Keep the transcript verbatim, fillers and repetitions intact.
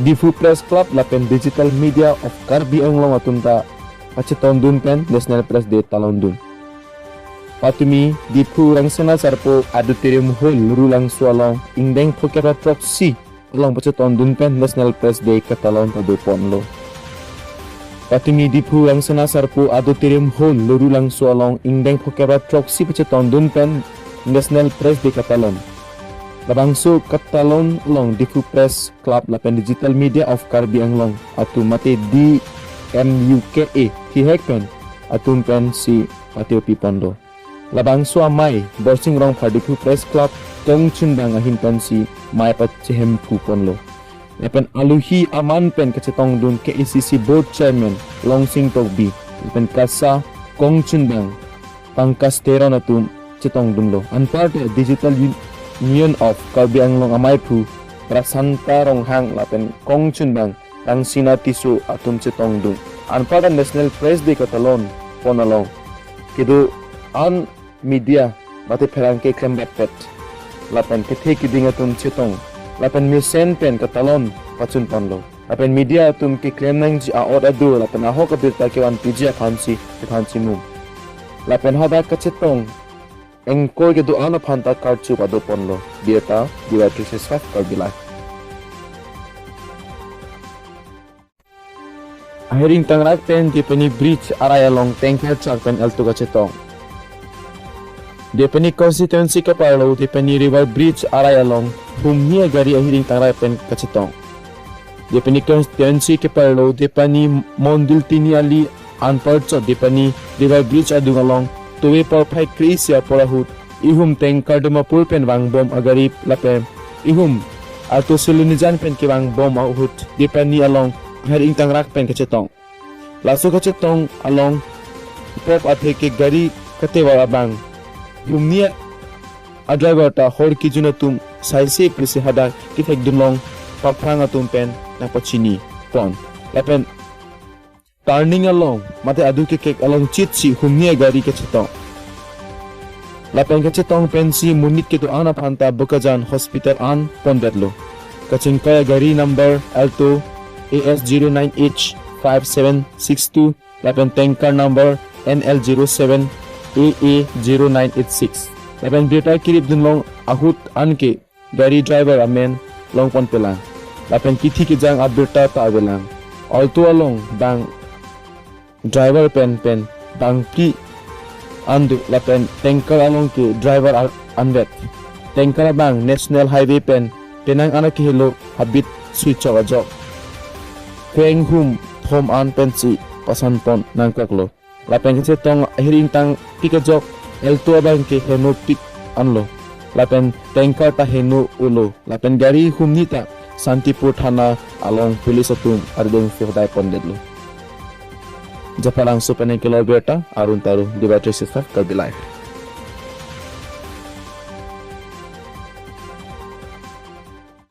Diphu Press Club lapen Digital Media of Karbi Anglong atum ta kachetongdun pen National Press Day talongdun. Patumi Diphu Rangsina Sarpo Auditorium Hall Rulangso along ingdeng phokep ra throksi along pachetongdun pen National Press Day katalon padoponlo. Patumi Diphu Rangsina Sarpo Auditorium Hall Rulangso along ingdeng phokep ra throksi pachetongdun pen National Press Day katalon. Labangso katalon along Diphu Press Club lapen Digital Media of Karbi Anglong atum mate D M U K A thihek pen atum pensi pateo piponlo. Labangso amei Borsing Rongphar Diphu Press Club kongchunbang ahin pensi mei pachehemphuponlo. Lapen aluhi aman pen kachetongdun K A C C Board Chairman Longsing Tokbi lapen KASA kongchunbang Pankaj Teron atum chetongdunlo. Anparta Digital Un-, Union of Karbi Anglong ameiphu Prasanta Ronghang lapen kongchunbang Rangsina Tisso atum chetongdun. Anparta National Press Day katalon pon along kedo-an media mate pherangke klembatpet lapen kethe kiding atum chetong lapen mesen pen katalon pachunponlo. Lapen media atum keklem nangji a-ot adur lapen ahok abirta kevan piji aphansi kethan chimum. Lapen hadak kachetong ingkoi kedo-an aphanta karchu padoponlo. Birta, Diva three six five Karbi Live. Ahir ingtangrak pen Depani Bridge arai along tanker truck pen Alto kachetong. Depani constituency keparlo Depani River Bridge arai along humni agari ahir ingtangrak pen kachetong. Depani constituency keparlo Depani Mondil Tiniali anpar chot Depani River Bridge adung along towe porphai kre-isi apor ahut ihum tanker Dimapur pen vangbom agari lapen ihum Alto Silonijan pen kevangbom ahut Depani along ahir ingtangrak pen kachetong. Laso kachetong along pop athe ke gari katevar abang humni a-driver ta hor kijun atum saise pusi hadak kethekdunlong paphrang atum pen nangpachinipon. Lapen turning along mate adu kekek along chitsi humni agari kachetong. Lapen kachetong pensi monit kedo-an aphanta Bokajan Hospital an pondetlo. Kachingkai agari number Alto A S zero nine H five seven six two lapen tanker number N L zero seven A A zero nine eight six. Lapen birta kiripdunlong ahut anke gari driver amen longponpelang. Lapen kithi kejang abirta ta avelang. Alto along bang driver pen pen bangphli an do lapen tanker along ke driver a-, anvet. Tanker abang National Highway pen penang an akehelo habit suichok ajok krenghum thom an pensi pasanpon nangkoklo. Lapen kachetong ahir ingtangpik ajok Alto abang ke henopik anlo. Lapen tanker ta heno-olo. Lapen gari humni ta Santipur Thana along police atum ardeng se hodai pondetlo. Japarangso pen nangkelo birta, Arun Taru, Diva three six five Karbi Live.